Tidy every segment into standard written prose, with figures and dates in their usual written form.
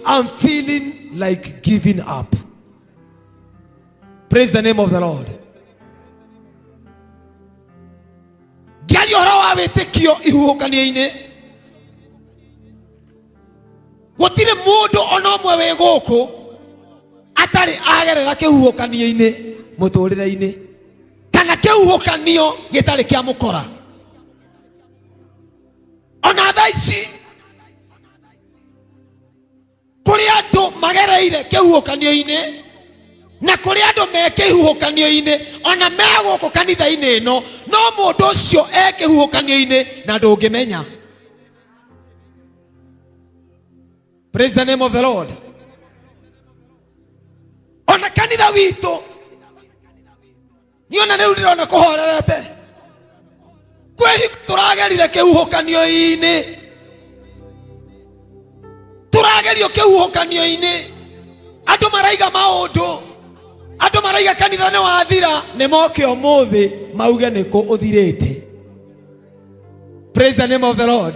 I'm feeling like giving up. Praise the name of the Lord. Ngĩaria ũhoro wa wĩtĩkio ihuhũkanio-inĩ, gũtirĩ mũndũ ona ũmwe wĩ gũkũ atarĩ agerera kĩhuhũkanio-inĩ mũtũrĩre-inĩ, kana kĩhuhũkanio gĩtarĩ kĩa mũkora. Ona thaa ici kũrĩ andũ magereire kĩhuhũkanio-inĩ na kũrĩ andũ me kĩhuhũkanio-inĩ ona me gũkũ kanitha-inĩ ĩno, no mũndũ ũcio e kĩhuhũkanio-inĩ na ndũngĩmenya. Praise the name of the Lord. Ona kanitha witũ niona rĩu ndĩrona kũhorerete, kwĩ hingo tũragerire kĩhuhũkanio-inĩ, tũragerio kĩhuhũkanio-inĩ, andũ maraiga maũndũ, andũ maraiga kanitha nĩ wathira, nĩ moke ũmũthĩ mauge nĩ kũ ũthirĩte. Praise the name of the Lord.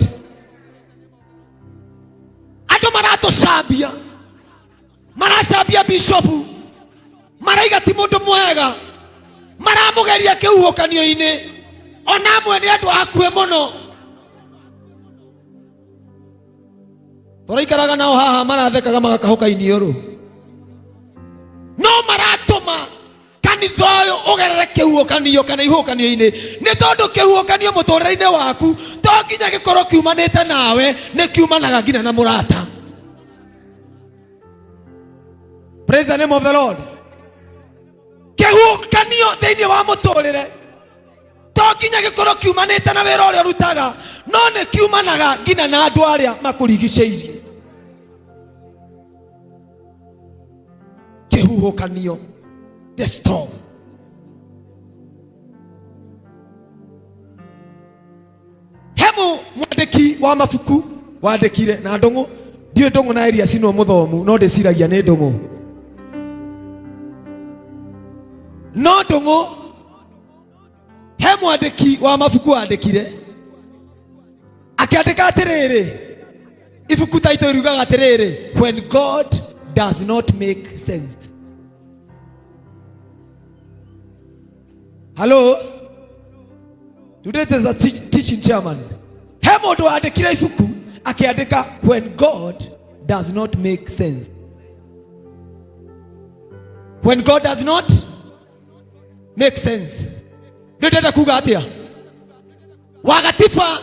Andũ maratũcambia, maracambia bishopu, maraiga ti mũndũ mwega, maramũgeria kĩhuhũkanio-inĩ, ona amwe nĩ andũ akuĩ mũno tũraikaraga nao haha, marathekaga magakahũka iniũrũ, no maratũma kanitha ũyũ ũgerere kĩhuhũkanio kana ihuhũkanio-inĩ, nĩ tondũ kĩhuhũkanio mũtũrĩre-inĩ waku to nginya gĩkorwo kiumanĩte nawe, nĩ kiumanaga nginya na mũrata. Praise the name of the Lord. Kĩhuhũkanio thĩinĩ wa mũtũrĩre to nginya gĩkorwo kiumanĩte na wĩra ũrĩa ũrutaga, no nĩ kiumanaga nginya na andũ arĩa makũrigicĩirie. Kĩhuhũkanio, the storm. He mwandĩki wa mabuku wandĩkire na ndũng'ũ, ndiũĩ ndũng'ũ na Elias no mũthomu, no ndĩciragia nĩ ndũng'ũ, no ndũng'ũ. He mwandĩki wa mabuku wandĩkire akĩandĩka atĩrĩrĩ, ibuku taitũ riugaga atĩrĩrĩ, when God does not make sense. Hello, today there's a teaching chairman. He mũndũ wandĩkire ibuku akĩandĩka when God does not make sense. When God does not make sense. Nĩ ndĩrenda kuga atĩa? Wagatiba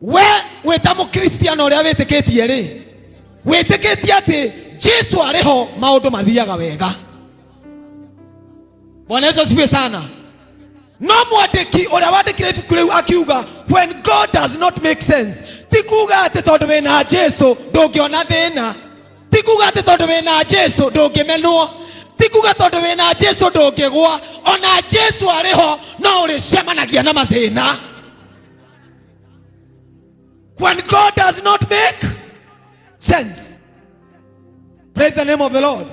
we wĩta mũkristiano ũrĩa wĩtĩkĩtie rĩ, wĩtĩkĩtie atĩ Jesu arĩ ho maũndũ mathiaga wega. Bwana Yesu asifiwe sana. No mwandĩki ũrĩa wandĩkire ibuku rĩu akiuga when God does not make sense, ti kuga atĩ tondũ wĩna Jesu ndũngĩona thĩna, ti kuga atĩ tondũ wĩna Jesu ndũngĩmenwo, ti kuga tondũ wĩna Jesu ndũngĩgwa. Ona Jesu arĩ ho no ũrĩcemanagia na mathĩna. When God does not make sense. Praise the name of the Lord.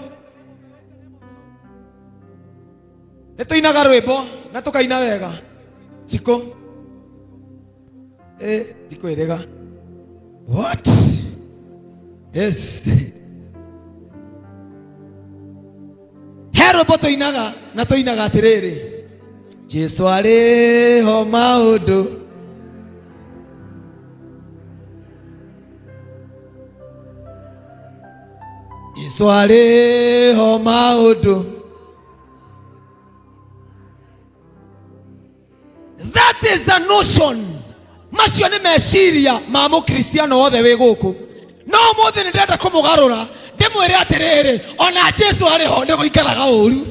Nĩ tũinaga rwĩmbo na tũkaina wega cikũ ĩ ndikwĩrĩga what yes he rwĩmbo tũinaga na tũinaga atĩrĩrĩ, Jesu arĩ ho maũndũ Jesu arĩ ho maũndũ. That is the notion. Macio nĩ meciria ma mũkristiano wothe wĩ gũkũ, no ũmũthĩ nĩ ndĩrenda kũmũgarũra ndĩmwĩre atĩrĩrĩ, ona Jesu arĩ ho nĩ gũikaraga ũru.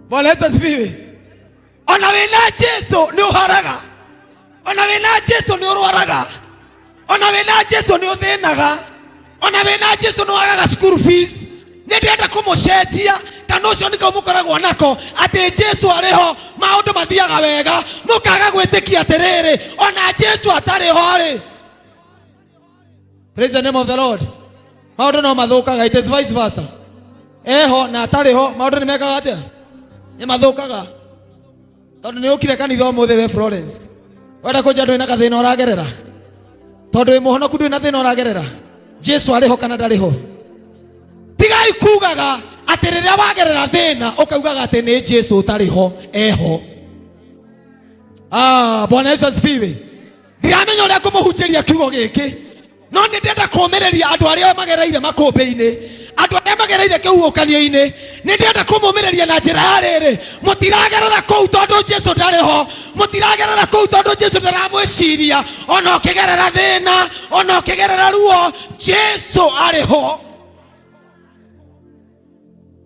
Bwana Yesu asifiwe. Ona wĩna Jesu nĩ ũharaga, ona wĩna Jesu nĩ ũrwaraga, ona wĩna Jesu nĩ ũthĩnaga, ona wĩna Jesu nĩ wagaga school fees. Nĩ ndĩrenda kũmũcenjia kana ũcio nĩko mũkoragwo nako atĩ Jesu arĩ ho maũndũ mathiaga wega, mũkaga gwĩtĩkia atĩrĩrĩ, ona Jesu atarĩ ho rĩ. Praise the name of the Lord. Maũndũ no mathũkaga, it is vice versa. Eho na atarĩ ho maũndũ nĩ mekaga atĩa? Nĩ mathũkaga. Tondũ nĩ ũkire kanitha ũmũthĩ we Florence, wenda kũnjia ndũrĩ na gathĩna ũragerera. Tondũ wĩ mũhonoku ndũrĩ na thĩna ũragerera. Jesu arĩ ho kana ndarĩ ho? Tigai kugaga atĩ rĩrĩa wagerera thĩna ũkaugaga atĩ nĩ Jesu ũtarĩ ho, eho. Ah, Bwana Yesu asifiwe. Ndiramenya ũrĩa ngũmũhunjĩria kiugo gĩkĩ, no nĩ ndĩrenda kũũmĩrĩria andũ arĩa magereire makũmbĩ-inĩ, andũ arĩa magereire kĩhuhũkanio-inĩ. Nĩ ndĩrenda kũmũmĩrĩria na njĩra ya rĩrĩ, mũtiragerera kũu tondũ Jesu ndarĩ ho, mũtiragerera kũu tondũ Jesu ndaramwĩciria. Ona ũkĩgerera thĩna, ona ũkĩgerera ruo, Jesu arĩ ho.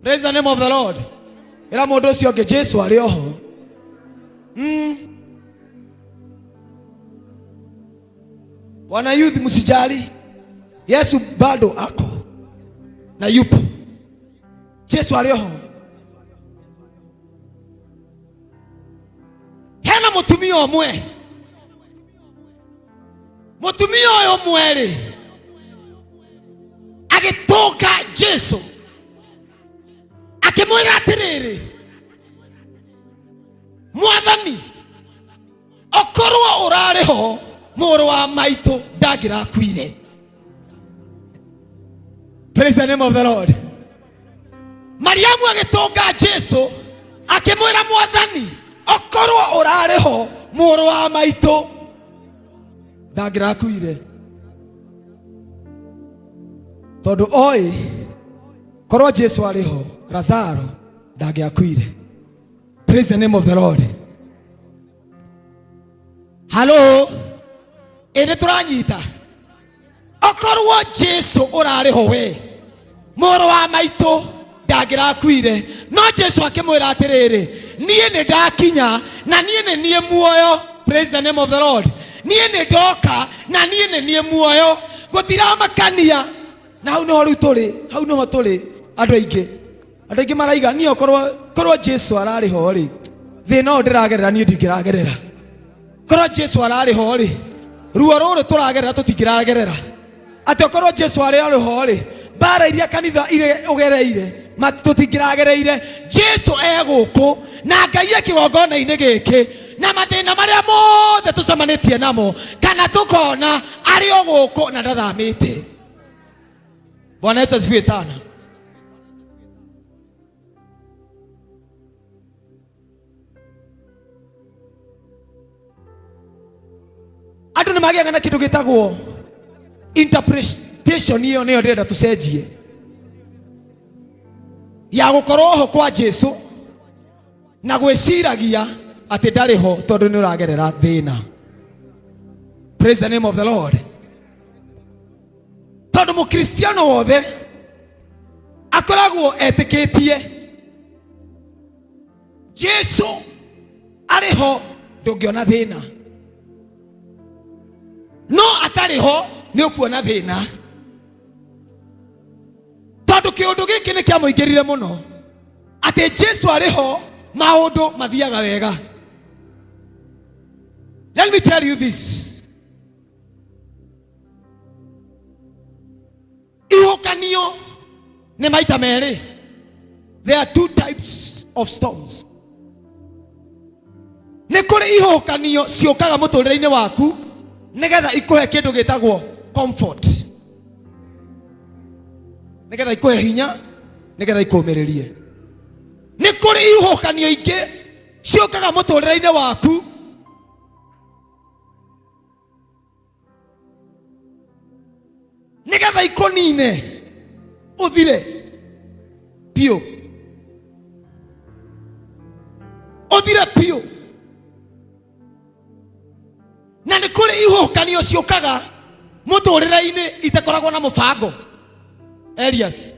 Praise the name of the Lord. Ĩra mũndũ ũcio ũngĩ Jesu arĩ oho. Wana youth msijali, Yesu bado ako na yupo. Jesu arĩ oho. Hena mũtumia ũmwe, mũtumia ũyũ ũmwe rĩ agĩtũnga Jesu akĩmwĩra atĩrĩrĩ, Mwathani, okorwo ũrarĩ ho mũrũ wa maitũ ndangĩrakuire. Praise the name of the Lord. Mariamu agĩtũnga Jesu akĩmwĩra, Mwathani, okorwo ũrarĩ ho mũrũ wa maitũ ndangĩrakuire, tondũ oĩ korwo Jesu arĩ ho Lazaro ndangĩakuire. Praise the name of the Lord. Halo, ĩ nĩ tũranyita. Okorwo Jesu ũrarĩ ho we mũrũ wa maitũ ndangĩrakuire. No Jesu akĩmwĩra atĩrĩrĩ, niĩ nĩ ndakinya na niĩ nĩ niĩ muoyo. Praise the name of the Lord. Niĩ nĩ ndoka na niĩ nĩ niĩ muoyo. Gũtiramakania na hau nĩho rĩu tũrĩ, hau nĩho tũrĩ andũ aingĩ. Andũ aingĩ maraiga niĩ okorwo korwo Jesu ararĩ ho rĩ, thĩna ũyũ ndĩragerera niĩ ndingĩragerera. Korwo Jesu ararĩ ho rĩ, ruo rũrũ tũragerera tũtingĩragerera. Atĩ okorwo Jesu arĩ arĩ ho rĩ, mbara iria kanitha irĩ ũgereire tũtingĩragereire. Jesu e gũkũ na Ngai e kĩgongona-inĩ gĩkĩ, na mathĩna marĩa mothe tũcemanĩtie namo kana tũkona arĩ o gũkũ na ndathamĩte. Bwana Yesu asifiwe sana. Andũ nĩ magĩaga na kĩndũ gĩtagwo interpretation. Ĩyo nĩyo ndĩrenda tũcenjie, ya gũkorwo ho kwa Jesu na gwĩciragia atĩ ndarĩ ho tondũ nĩ ũragerera thĩna. Praise the name of the Lord. Tondũ mũkristiano wothe akoragwo etĩkĩtie Jesu arĩ ho ndũngĩona thĩna, no atarĩ ho nĩ ũkuona thĩna, tondũ kĩũndũ gĩkĩ nĩ kĩamũingĩrire mũno atĩ Jesu arĩ ho maũndũ mathiaga wega. Let me tell you this, ihukanio nĩ maita merĩ. There are two types of storms. Nĩ kũrĩ ihuhũkanio ciũkaga mũtũrĩre-inĩ waku nĩgetha ikũhe kĩndũ gĩtagwo comfort, nĩgetha ikũhe hinya, nĩgetha ikũmĩrĩrie. Nĩ kũrĩ ihuhũkanio ingĩ ciũkaga mũtũrĩre-inĩ waku nĩgetha ikũnine ũthire biũ, ũthire biũ. Na nĩ kũrĩ ihuhũkanio ciũkaga mũtũrĩre-inĩ itakoragwo na mũbango. Elias,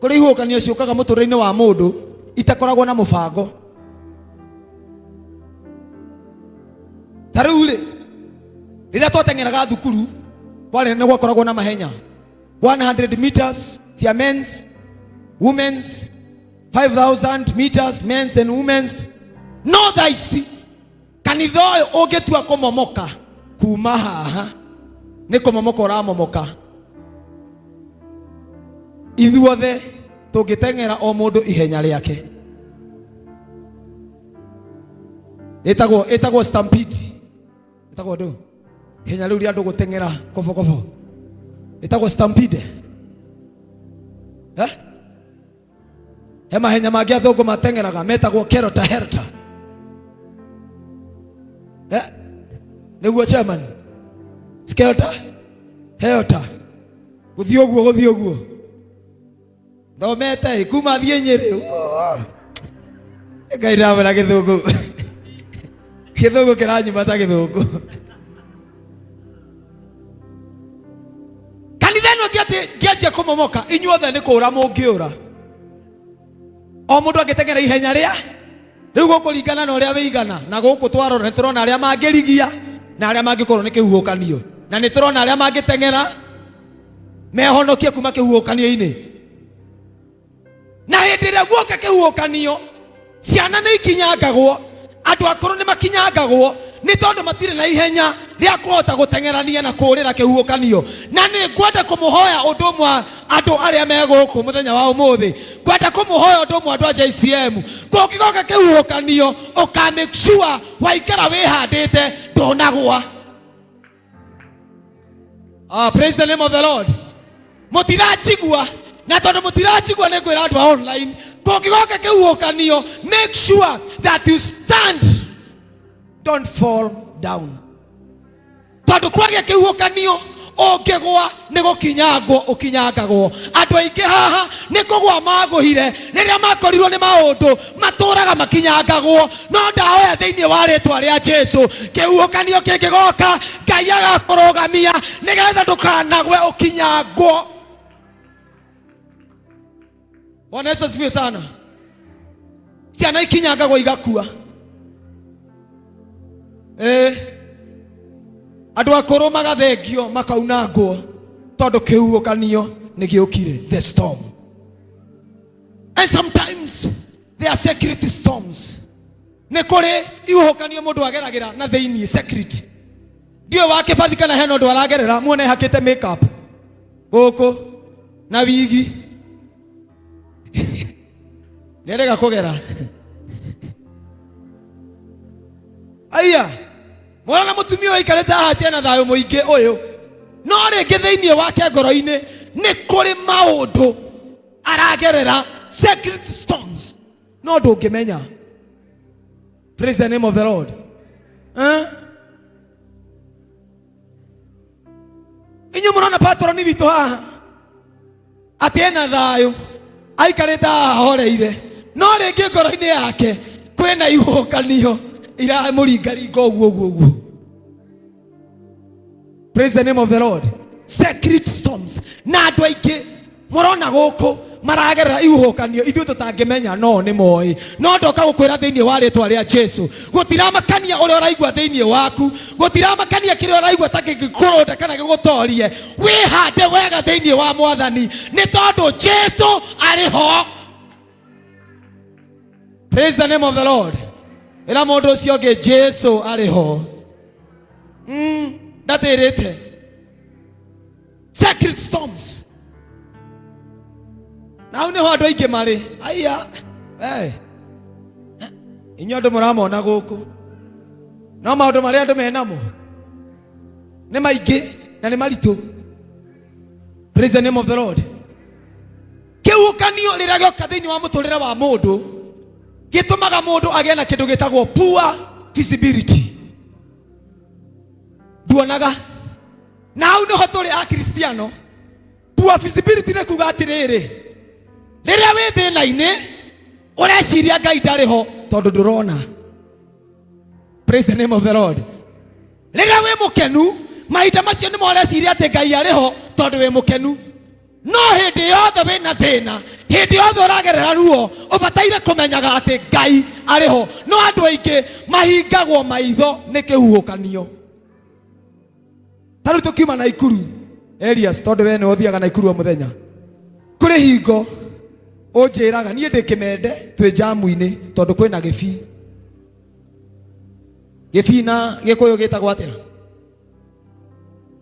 kũrĩ ihuhũkanio ciũkaga mũtũrĩre-inĩ wa mũndũ itakoragwo na mũbango. Ta rĩu rĩ, rĩrĩa twateng'eraga thukuru kwarĩ nĩ gwakoragwo na mahenya 100 meters cia men's, women's, 5000 meters men's and women's. No thaa ici kanitha ũyũ ũngĩtua kũmomoka kuma haha, nĩ kũmomoka ũramomoka. Ithuothe tũngĩteng'era o mũndũ ihenya rĩake, ĩtagwo stampede, ĩtagwo ndũ. Ihenya rĩu rĩa andũ gũteng'era kobokobo ĩtagwo stampede. Eh? He mahenya mangĩ athũngũ mateng'eraga metagwo kerota herta. Eh? Nĩguo chairman. Skelter helter. Gũthiĩ ũguo gũthiĩ ũguo. Thomete ĩ kuma thiĩ Nyĩrĩ. Ngai ndamwĩra gĩthũngũ. Gĩthũngũ kĩranyuma ta gĩthũngũ. Kanitha ĩno ngĩanjia kũmomoka inyuothe nĩ kũũra mũngĩũra. O mũndũ angĩteng'era ihenya rĩa rĩu gũkũringana na ũrĩa wĩigana na gũkũ twarora nĩ tũrona arĩa mangĩrigia na arĩa mangĩkorwo nĩ kĩhuhũkanio na nĩ tũrona arĩa mangĩteng'era mehonokie kuma kĩhuhũkanio-inĩ. Na hĩndĩ ĩrĩa guoka kĩhuhũkanio ciana nĩ ikinyangagwo, andũ akũrũ nĩ makinyangagwo nĩ tondũ matirĩ na ihenya rĩa kũhota gũteng'erania na kũũrĩra kĩhuhũkanio. Na nĩ ngwenda kũmũhoya ũndũ ũmwe andũ arĩa me gũkũ mũthenya wa ũmũthĩ, ngwenda kũmũhoya ũndũ ũmwe andũ a JCM, kũngĩgoka kĩhuhũkanio ũka make sure waikara wĩhandĩte ndũnagwa. Ah, praise the name of the Lord. Mũtiranjigua na tondũ mũtiranjigua nĩ ngwĩra andũ a online kũngĩgoka kĩhuhũkanio make sure that you stand, don't fall down, tondũ kwagĩa kĩhuhũkanio ũngĩgwa nĩ gũkinyangwo ũkinyangagwo. Andũ aingĩ haha nĩ kũgwa magũhire rĩrĩa makorirwo nĩ maũndũ matũraga makinyangagwo, no ndahoya thĩinĩ wa rĩtwa rĩa Jesu kĩhuhũkanio kĩngĩgoka Ngai agakũrũgamia nĩgetha ndũkanagwe ũkinyangwo. Bwana Yesu asifiwe sana. Ciana ikinyangagwo igakua. Eh, andũ akũrũ magathengio makaunangwo tondũ kĩhuhũkanio nĩ gĩũkire, the storm. And sometimes there are secret storms. Nĩ kũrĩ ihuhũkanio mũndũ ageragĩra na thĩinĩ secret. Ndiũĩ wa kĩbathi kana hena ũndũ aragerera, muone hakĩte makeup gũkũ na wigi nĩarega kũgera. Aya mwana mũtumia ũyũ aikarĩte haha atĩ ena thayũ mũingĩ ũyũ, no rĩngĩ thĩinĩ wake ngoro-inĩ nĩ kũrĩ maũndũ aragerera, secret storms, no ndũngĩmenya. Praise the name of the Lord. Eh? Inyuĩ mũrona patroni witũ haha atĩ ena thayũ aikarĩte haha ahoreire, no rĩngĩ ngoro-inĩ yake kwĩna ihuhũkanio iramũringaringa ũguo ũguo ũguo. Praise the name of the Lord. Secret storms. Na andũ aingĩ mũrona gũkũ maragerera ihuhũkanio ithuĩ tũtangĩmenya, no nĩ moĩ. No ndoka gũkwĩra thĩinĩ wa rĩtwa rĩa Jesu, gũtiramakania ũrĩa ũraigua thĩinĩ waku, gũtiramakania kĩrĩa ũraigua ta kĩngĩkũrũnda kana gĩgũtorie, wĩhande wega thĩinĩ wa Mwathani nĩ tondũ Jesu arĩ ho. Praise the name of the Lord. Ĩra mũndũ ũcio ũngĩ Jesu arĩ ho. Ndatĩrĩte. Secret storms. Na hau nĩho andũ aingĩ marĩ. Aiya. Hey. Inyuĩ andũ mũramona gũkũ. No maũndũ marĩa andũ menamo nĩ maingĩ na nĩ maritũ. Praise the name of the Lord. Kĩhuhũkanio rĩrĩa gĩoka thĩinĩ wa mũtũrĩre wa mũndũ gĩtũmaga mũndũ agĩe na kĩndũ gĩtagwo poor visibility. Nduonaga. Na hau nĩho tũrĩ Akristiano. Poor visibility nĩ kuga atĩrĩrĩ, rĩrĩa wĩ thĩna-inĩ ũreciria Ngai ndarĩ ho tondũ ndũrona. Praise the name of the Lord. Rĩrĩa wĩ mũkenu mahinda macio nĩmo ũreciria atĩ Ngai arĩ ho tondũ wĩ mũkenu. No hĩndĩ yothe wĩna thĩna, hĩndĩ yothe ũragerera ruo, ũbataire kũmenyaga atĩ Ngai arĩ ho. No andũ aingĩ mahingagwo maitho nĩ kĩhuhũkanio. Ta rĩu tũkiuma Naikuru, Elias, tondũ we nĩwe ũthiaga Naikuru o mũthenya, kũrĩ hingo ũnjĩraga niĩ ndĩ kĩmende twĩ jamu-inĩ tondũ kwĩna gĩbii. Gĩbii na Gĩkũyũ gĩtagwo atĩa?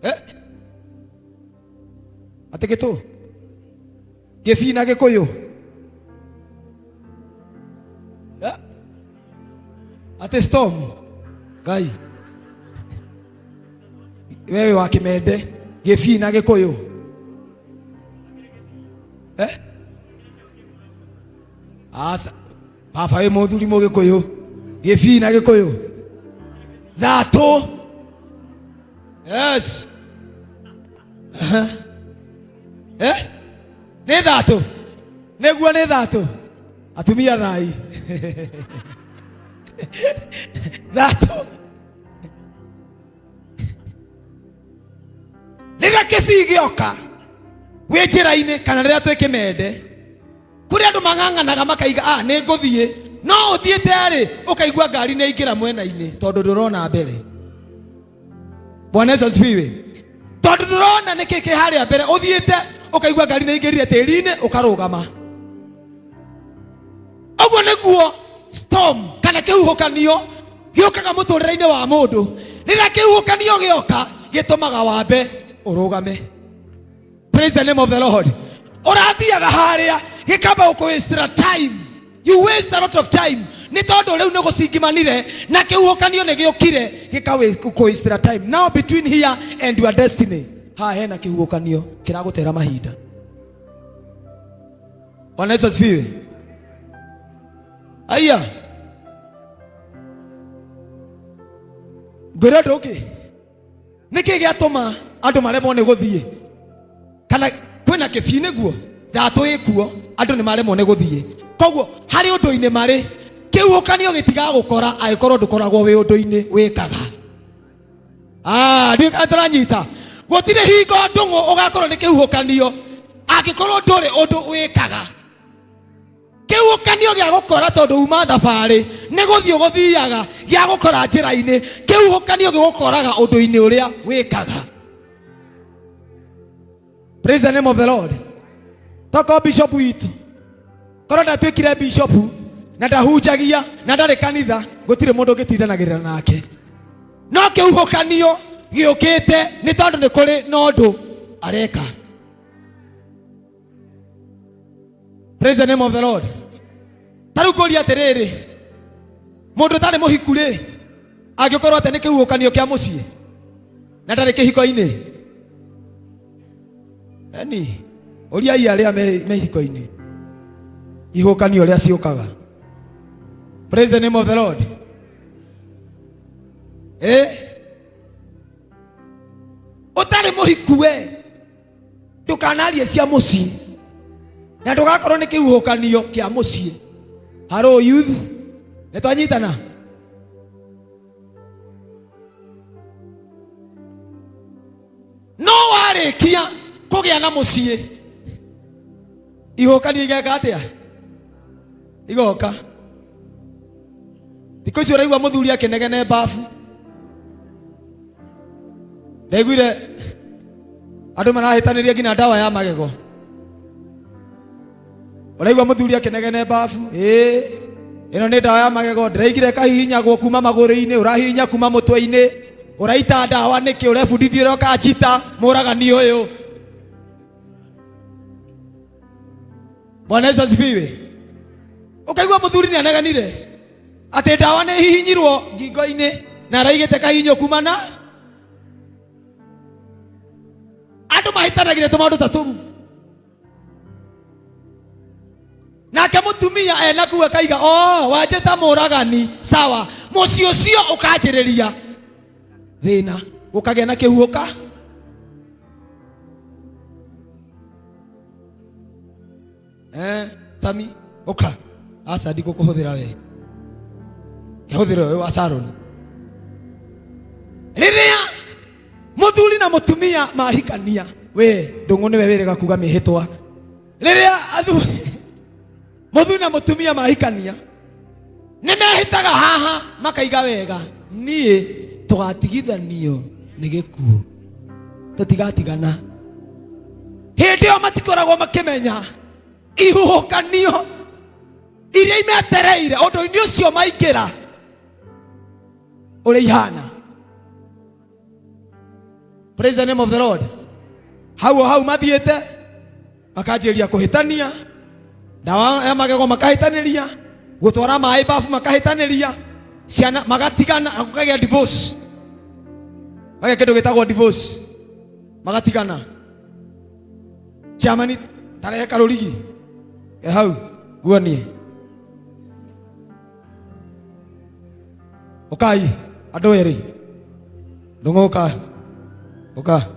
Eh? Atĩ gĩtũ? Gĩbii na Gĩkũyũ? Eh? Atĩ storm? Ngai. Wewe wa Kimende, Gĩbii na Gĩkũyũ. Eh? Aca. Baba wĩ mũthuri Mũgĩkũyũ. Gĩbii na Gĩkũyũ. Thatũ. Yes. Aha. Eh? Nĩ thatũ. Nĩguo nĩ thatũ. Atumia thai. Thatũ. Rĩrĩa kĩbii gĩoka wĩ njĩra-inĩ kana rĩrĩa twĩ kĩmende, kũrĩ andũ mang'ang'anaga makaiga ah, nĩ ngũthiĩ, no ũthiĩte rĩ ũkaigua ngari nĩ aingĩra mwena-inĩ tondũ ndũrona mbere. Bwana Yesu asifiwe. Tondũ ndũrona nĩkĩ kĩ harĩa mbere, ũthiĩte ũkaigua ngari nĩ aingĩrire tĩri-inĩ ũkarũgama. Ũguo nĩguo storm kana kĩhuhũkanio gĩũkaga mũtũrĩre-inĩ wa mũndũ. Rĩrĩa kĩhuhũkanio gĩoka gĩtũmaga wambe ũrũgame. Praise the name of the Lord. Ũrathiaga harĩa gĩkamba gũkũwastera time. You waste a lot of time nĩ tondũ rĩu nĩ gũcingimanire na kĩhuhũkanio nĩ gĩũkire gĩkakũwastera time. Now between here and your destiny, haha hena kĩhuhũkanio kĩragũtera mahinda. Bwana Yesu asifiwe. Aya, ngwĩre ũndũ ũngĩ, nĩkĩ gĩatũma andũ maremwo nĩ gũthiĩ kana kwĩna kĩbii nĩguo thatũ ĩkuo andũ nĩ maremwo nĩ gũthiĩ, koguo harĩ ũndũ-inĩ marĩ kĩhuhũkanio gĩtigagũkora angĩkorwo ndũkoragwo wĩ ũndũ-inĩ wĩkaga. Ah, ndiũĩ kana tũranyita. Gũtirĩ hingo ndũng'ũ ũgakorwo nĩ kĩhuhũkanio angĩkorwo ndũrĩ ũndũ wĩkaga. Kĩhuhũkanio gĩa gũkora tondũ uma thabarĩ nĩ gũthiĩ ũgũthiaga, gĩa gũkora njĩra-inĩ. Kĩhuhũkanio gĩgũkoraga ũndũ-inĩ ũrĩa wĩkaga. Praise the name of the Lord. Toko bishop witũ korwo ndatuĩkire bishop na ndahunjagia na ndarĩ kanitha, gũtirĩ mũndũ ũngĩtindanagĩrĩra nake. No kĩhuhũkanio gĩũkĩte nĩ tondũ nĩ kũrĩ na ũndũ areka. Praise the name of the Lord. Ta rĩu ngũria atĩrĩrĩ, mũndũ ũtarĩ mũhiku rĩ, angĩkorwo atĩ nĩ kĩhuhũkanio kĩa mũciĩ na ndarĩ kĩhiko-inĩ, eni ũriai arĩa me ihiko-inĩ ihuhũkanio ũrĩa ciũkaga. Praise the name of the Lord. Ũtarĩ mũhiku we ndũkanarie cia mũciĩ na ndũgakorwo nĩ kĩhuhũkanio kĩa mũciĩ. Hello youth, nĩ twanyitana? No warĩkia kũgĩa na mũciĩ ihuhũkanio igeka atĩa? Igoka. Thikũ ici ũraigua mũthuri akĩnegene babu. Ndaiguire andũ marahĩtanĩria nginya ndawa ya magego. Ũraigua mũthuri akĩnegene babu, ĩĩ ĩno nĩ ndawa ya magego, ndĩraigire ĩkahihinyagwo kuma magũrũ-inĩ, ũrahihinya kuma mũtwe-inĩ, ũraita ndawa nĩkĩ, ũrebundithia ũrĩa ũkanjita mũragani ũyũ. Bwana Yesu asifiwe. Ũkaigua mũthuri nĩ anegenire atĩ ndawa nĩ hihinyirwo ngingo-inĩ na araigĩte kahihinyo kuma na andũ mahĩtanagĩria tũmaũndũ ta tũu. Nake mũtumia ena kuu akaiga, oh, wanjĩta mũragani, sawa. Mũciĩ ũcio ũkanjĩrĩria thĩna, gũkagĩa na kĩhuhũka. Sami, ũka. Aca ndigũkũhũthĩra we, kĩhũthĩra ũyũ wa Sharon. Rĩrĩa mũthuri na mũtumia mahikania, we ndũng'ũ nĩwe wĩrĩga kuga mĩhĩtwa. Rĩrĩa athuri mũthuri na mũtumia mahikania nĩ mehĩtaga haha makaiga wega, niĩ tũgatigithanio nĩ gĩkuũ, tũtigatigana. Hĩndĩ ĩyo matikoragwo makĩmenya ihuhũkanio iria imetereire ũndũ-inĩ ũcio maingĩra ũrĩa ihana. Praise the name of the Lord. Hau o hau mathiĩte makanjĩrĩria kũhĩtania, ndawa ya magego makahĩtanĩria, gũtwara maĩ babu makahĩtanĩria, ciana magatigana, gũkagĩa divorce. Mage kindu gitagwo divorce, magatigana. Chairman tarehe karurigi ke hau guonie. Ukai andu eri ndunguka uka.